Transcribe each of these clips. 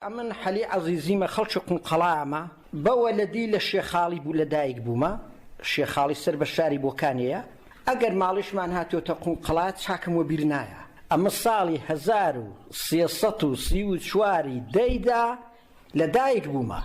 ئەمن حەلی عەزیزیمە خەڵکی قونقەڵامە بە وەلەدی لە شێخاڵی بوو لە دایک بوومە شێخاڵی سەر بە شاری بۆکانێیە ئەگەر ماڵیشمان هاتۆتە قونقەڵا چاکم وەبیر نایە ئەمە ساڵی 1334 ی دەیدا لە دایک بوومە.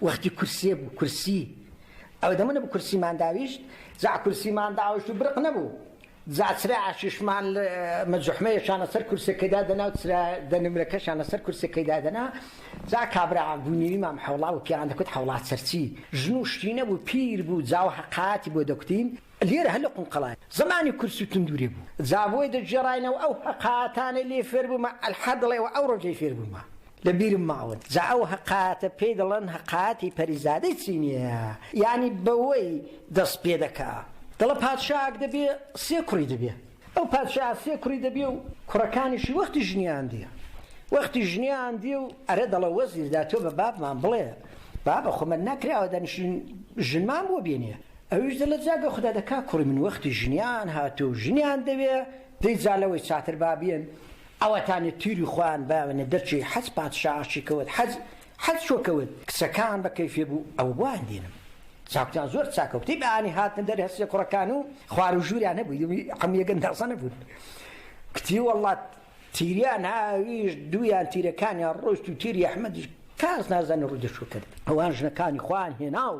وەختی کورسیە بوو کورسی ئەوە دەمە نەبوو کورسیمان داویشت جا کورسیمان داویشت و برق نەبوو جا چراشیشمان مەجحمەیەشان لەسەر کورسەکەی دادەنا و چرا دە نمرەکەشان لەسەر کورسەکەی دادەنا جا کابرا بوو مام حەوڵا و پیان دەکوت حەوڵا چەرچی ژن و شتی نەبوو پیر بوو جا و هەقاتی بۆ دەکوتین لێرە هەر لە قونقەڵای زەمانی کورسی و تندوری بوو جا بۆی دەگێڕاینەوە ئەو هەقاتانەی لێ فێر بوومە ئەلحەد دەڵێ ئەو ڕۆژەی فێر بوومە لە بیرم ماون جا ئەو هەقاتە پێی دەڵێن هەقاتی پەریزادەی چینیە یانی بەوەی دەست پێ دەکا دەڵێ پادشاک دەبێ سێ کوڕی دەبێ ئەو پادشا سێ کوڕی دەبێ و کوڕەکانیشی وەختی ژنیان دێ وەختی ژنیان دێ و ئەرێ دەڵێ وەزیر دا تۆ بە بابمان بڵێ بابە خۆ من نەکراوە دەنیشین ژنمان بۆ بێنێ ئەویش دەڵێ جا گە خودا دەکا کوڕی من وەختی ژنیان هاتوو و ژنیان دەوێ دەی جا لەوەی چاتر با بێن ئەوەتانێ تیری خۆیان باوێنە دەرچێ حەج پادشاچی کەوت حەج حەج چۆ کەوت کچەکان بە کەیفێ بوو ئەوە بۆیان دێنم چاکتان زۆر چاکە وتی بەیانی هاتنە دەر هەرسێ کوڕەکان و خوار و ژووریان هەبوو هەموویە گەندازە نەبوون کتی وەڵات تیریان هاویش دوویان تیرەکانیان ڕۆشت و تیری ئەحمەدیش کاس نازانێ ڕووی دەچوو کرد ئەوان ژنەکانی خۆیان هێنا و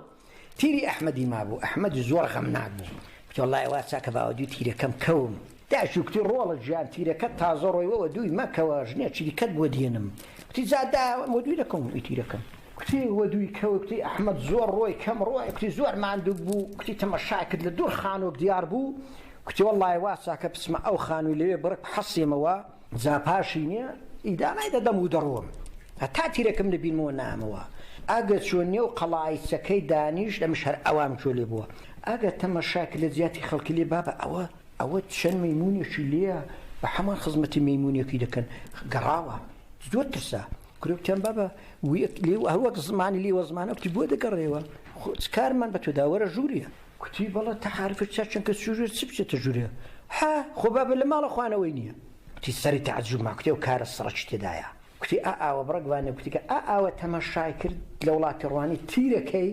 تیری ئەحمەدی مابوو، ئەحمەدیش زۆر غەمناک بوو، کوتی وەڵڵای وا چاکە با وەدووی تیرەکەم کەوم. دایکی کوتی ڕۆڵە گیان تیرەکەت تازە ڕۆیوە وەدووی مەکەوە، ژنێکی دیکەت بۆ دێنم. کوتی جا دایە وەدووی دەکەوم ئی تیرەکەم. کوتی وەدووی کەوە، کوتی ئەحمەد زۆر ڕۆی کەم ڕۆی، کوتی زۆر ماندوو بوو، کوتی تەمەشای کرد لە دوور خانووەک دیار بوو، کوتی وەڵڵای وا چاکە بچمە ئەو خانووی لەوێ بڕک بحەسێمەوە، جا پاشی نیە ئیدانای دەدەم و دەڕۆم هەتا تیرەکم دەبینمەوە نامەوە ئەگە چۆ نێو قەڵایچەکەی دانیشت ئەمش هەر ئەوام گوێ لێ بووە ئەگە تەمەشا کرد لە جیاتی خەڵکی لێ بابە ئەوە ئەوە چەند مەیمونێکی لێیە بە هەمان خزمەتی مەیمونێکی دەکەن گەڕاوە زۆر ترسا کورە وتیان بابە لێ هەر وەک زمانی لێوە زمانە کوتی بۆ دەگەڕێوە خۆ چ کارمان بە تۆ دا وەرە ژوورێ کوتی بەڵێ تەعارفە چا چونکە سوژێ چ بچێتە ژوورێ حا خۆ بابە لە ماڵە خوانەوەی نییە کوتی سەری تەعجوب ما کوتی ئەو کارە سڕەکی تێدایە کوتی ئا ئاوە بڕەک وانە کوتی کە ئا ئاوە تەمەشای کرد لە وڵاتی ڕوانی تیرەکەی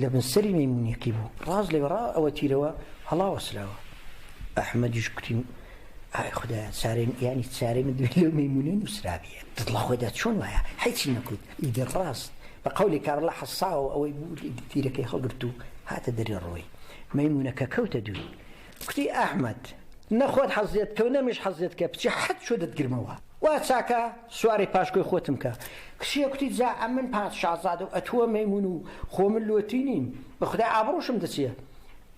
لە بن سەری مەیمونیەکەی بوو ڕاست لەوێ ڕا ئەوە تیرەوە هەڵاوەسراوە ئەحمەدیش کوتی ئای خدایە چارەی یانی چارەی من دەبێت لەو مەیمونەی نووسرابێ دڵە خۆدا چۆن وایە هیچی نەکوت ئیدی ڕاست بە قەولی کارڵە حەساوە ئەوەی بوو تیرەکەی هەڵگرت و هاتە دەرێ ڕۆی مەیمونەکە کەوتە دووی کوتی ئەحمەد نە خۆت حەزێت کە و نەمیش حەزێت کە بچی حەد چۆ دەتگرمەوە وا چاکە سواری پاشکۆی خۆتم کە کچیە کوتی جا ئەمن پادشازادە و ئەتووە مەیمون و خۆ من لۆتی نیم بە خودای ئابڕووشم دەچێ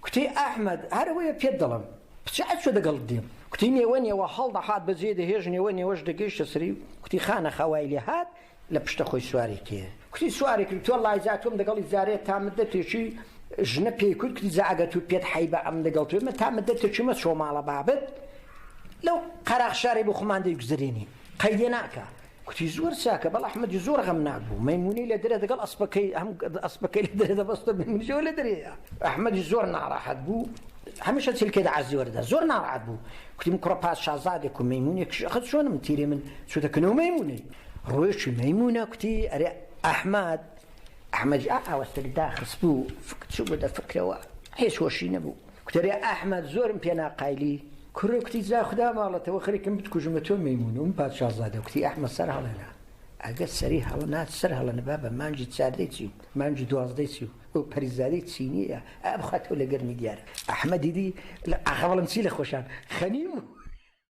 کوتی ئەحمەد هەر ئەوەیە پێت دەڵێم بچە ئەچۆ دەگەڵت دێم کوتی نێوە نێوە هەڵدەهات بەجێ دەهێشت نێوە نێوەش دەگەیشتە سەری کوتی خانە خەوای لێ هات لە پشتە خۆی سواری کرد کوتی سواری کرد تۆ لای جا تۆم دەگەڵی جارێ تا مدەتێکی ژنە پێی کورد کوتی جا ئەگەر تو پێت حەیبە ئەم دەگەڵ توێ مە تا مدەتێکی مە چۆ ماڵە بابت لەو قەراخ شارەی بۆ خۆمان دەیگوزەرێنین قەیدێ ناکا کوتی زۆر چاکە بەڵ ئەحمەدی زۆر غەمناک بوو مەیمونی لە درێ دەگەڵ ئەسپەکەی هەم ئەسپەکەی لە درێ دەبەستە مەیمونیشەوە لە درێیە ئەحمەدی زۆر ناڕەحەت بوو هەمیشە چلکێ دە عەرزی وەردا زۆر ناڕەحەت بوو کوتی من کوڕە پادشازادێک و مەیمونێکیش ئەخە چۆنم تیرێ من چووتە کنەوە مەیمونەی ڕۆیشی مەیمونە کوتی ئەرێ ئەحمەد ئەحمەدی ئا ئاوە سەری داخستبوو چوو بۆ دە فکرەوە هیچ هۆشی نەبوو کوتەرێ ئەحمەد زۆرم پێ ناقایلی کوڕێ کوتی جا خودا ماڵەتەوە خەریکم بتکوژم تۆ مەیمون و من پادشازادە کوتی ئەحمەد سەر هەڵێنا ئەگەر سەری هەڵەنات سەر هەڵەنە بابە مانگی چاردەی چی و مانگی دوازدەی چی و ئەو پەریزادەی چینیە ئە بخواتەوە لە گەرمی دیارە ئەحمەدی دی ئاخە بەڵم چی لە خۆشان خەنی بوو.